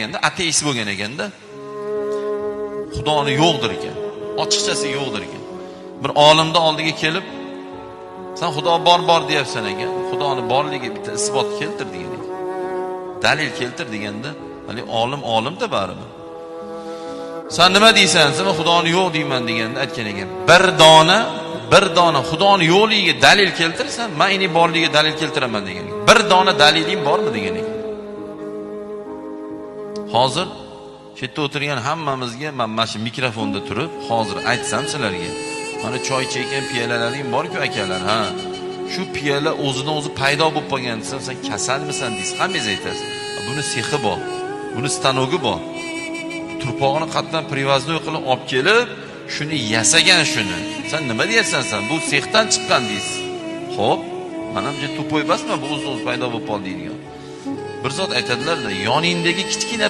ekanda, ateist bo'lgan ekanda. Xudoni yo'qdir ekan. Ochiqchasi yo'qdir ekan. Bir olimni oldiga kelib, sen Xudo bor bor deyapsan ekan. Xudoni borligi bitta isbot keltir degan ekan. Dalil keltir deganda, hali olim olim-da baribir. Sen nima deysan? Sen Xudoni yo'q deyman deganda aytgan ekan. Bir dona Xudoni yo'qligiga dalil keltirsan, men uning borligiga dalil keltiraman degan ekan. Bir dona daliling bormi degan ekan. Hozir shu yerda o'tirgan hammamizga men mana shu mikrofonda turib, hozir aytsam sizlarga, mana choy ichayotgan piyolalaring bor-ku akalar, ha. Shu piyola o'zidan o'zi paydo bo'lib qolgan desam, sen kasalmisan deysiz, hammangiz aytasiz. Buni sexi bor, buni stanogi bor. Turpog'ini qatdan привозной qilib olib kelib, shuni yasagan shuni. Sen nima deyapsan sen? Bu sexdan chiqqan deysiz. Xo'p, mana bu тупой emasman, bu o'zidan o'zi paydo bo'lib qoldi deydigan. Bir zot aytadilar-da, yoningdagi kichkina